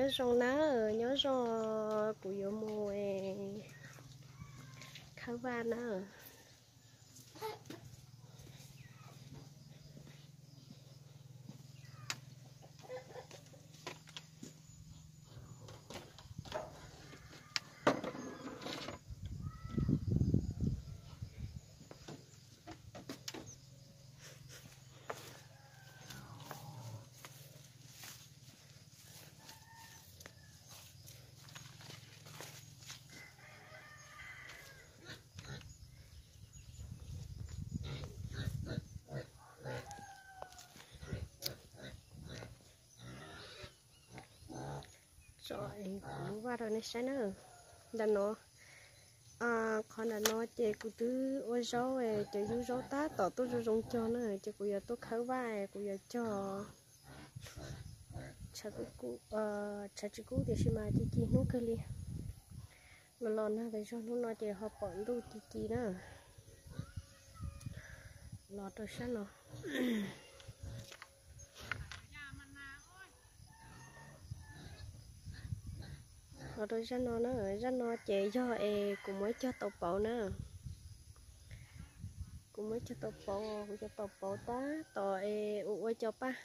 Nyob zoo na, nyob zoo, kuv yuav mus khawb vaj na. Tso kuv lub vaj rau nej saib na. Ntawm no, qhov ntawm no ces kuv twb ua zaub, cov yub zaub tab tom tuaj zoo zoo cog na, ces kuv yuav tuaj khawb vaj, kuv yuav cog tshav tsis kub tiam sis mas ci ci hnub kawg li. Los los nag tas zog hnub no ces ho pom ntuj ci ci na. Los rau sab no. Los rau zaj no na, zaj no ces yog es kuv muab cog tau pauv na. Kuv muab cog tau pauv, kuv cog tau pauv tab tom es ua ua cov paj.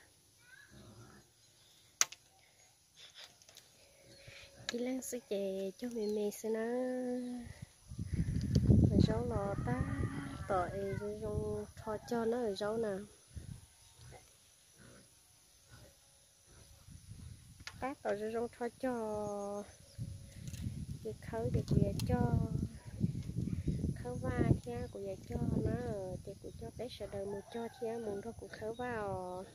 Ib leeg xwb ces cog me me xwb na. Zaub los tab tom es zoo zoo rho cog na zaub na. Tab tom zoo zoo rho cog. Ces khawb ces kuv yuav cog khawb vaj thiab kuv yuav cog na. Ces kuv coj peb sawv daws mus cog thiab mus nrog kuv khawb vaj os.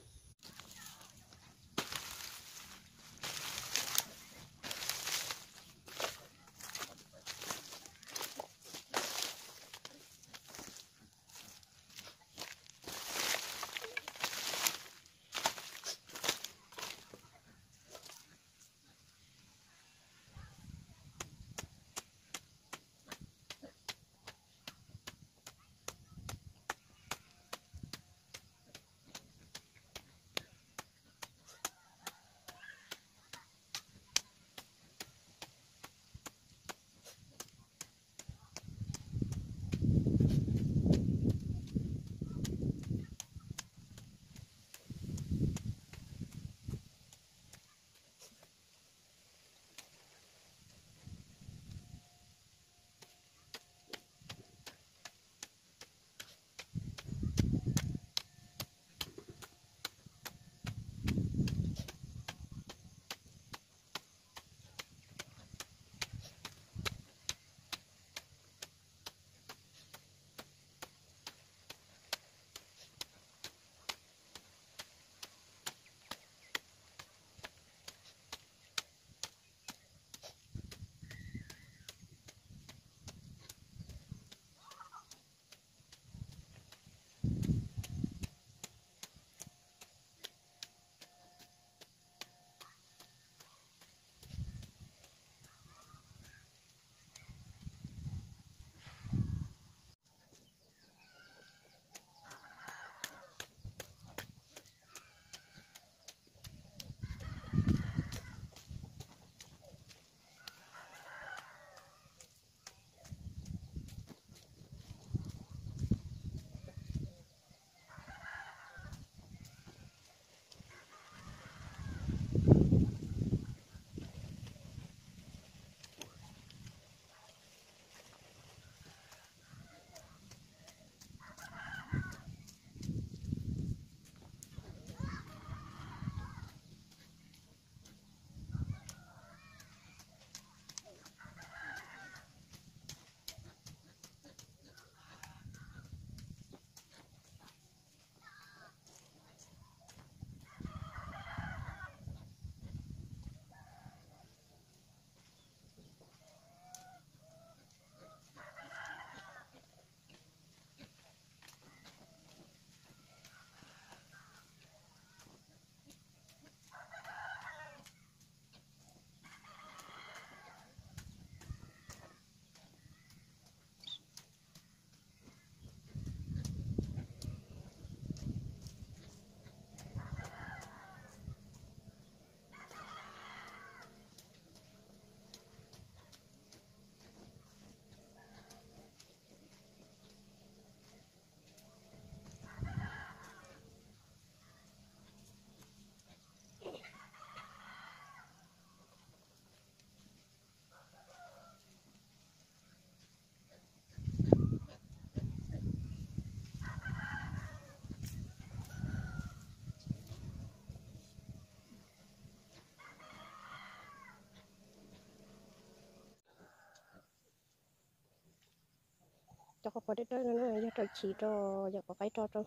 Cov qos qos dawb dawb no na yog raws chiv rau, yog qos qaib tso rau,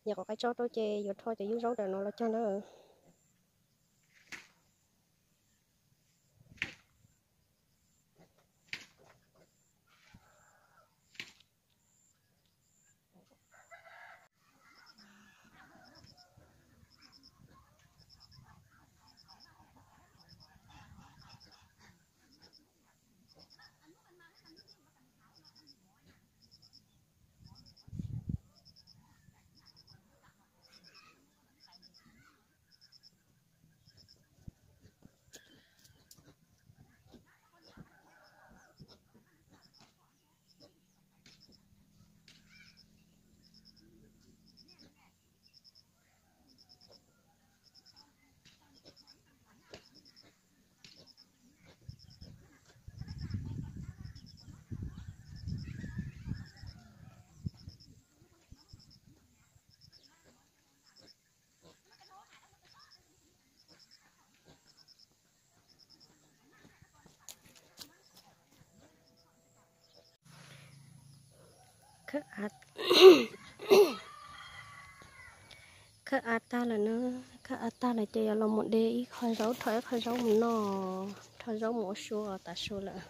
yog qos qaib tso rau ces yuav rho cov yub zaub ntawm no los cog na. Khawb av tag lawm na, khawb av tag lawm ces yuav los mus de ib qho zaub, rho ib qho zaub mus noj, rho zaub mus ua su tav su lawm.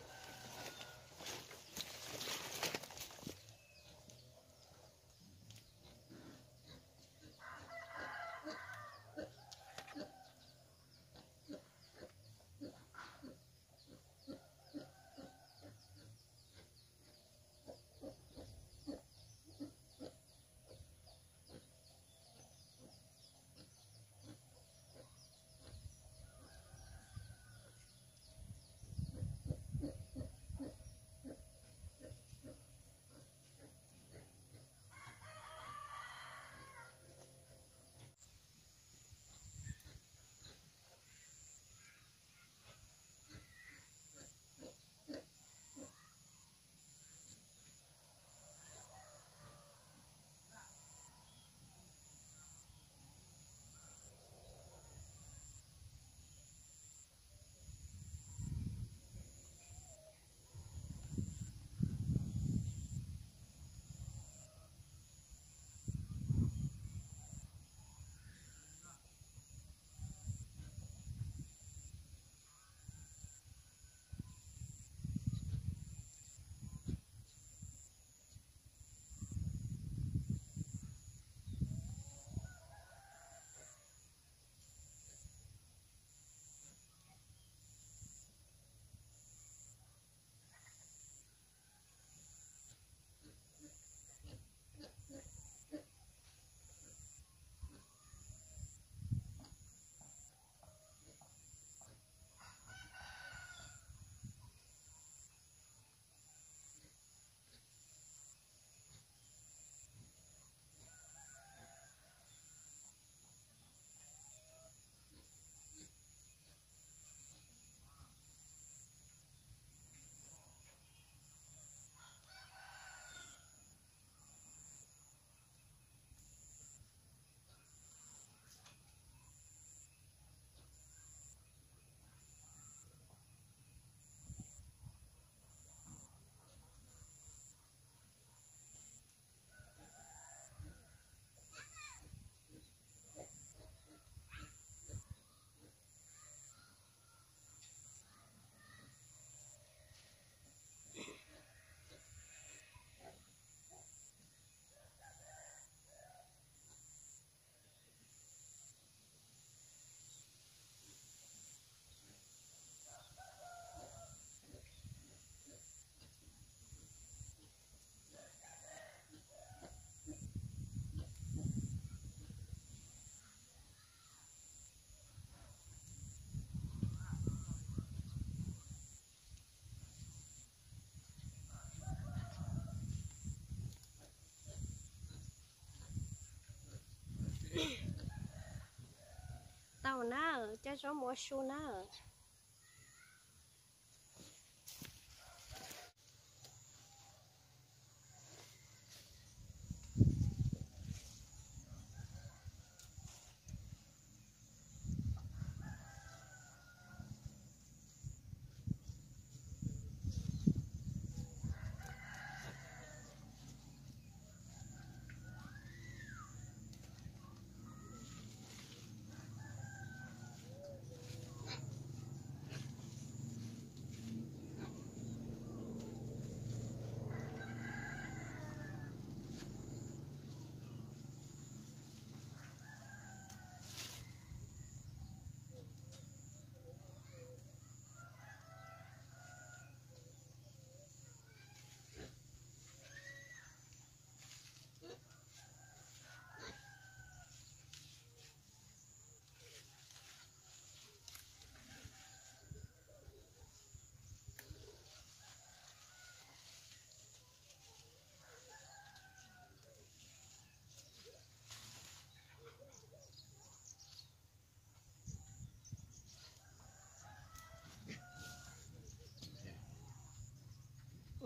Tau na, coj zaub mus ua su na.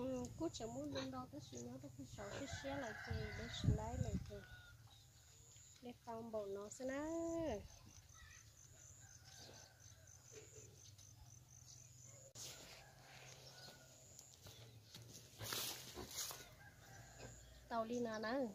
Kuj tseem muaj ntau ntau tab sis nyob rau pem saud siab siab lawm ces dej tsis laib lawm ces dej tau npaum no xwb na. Tau li no nawb.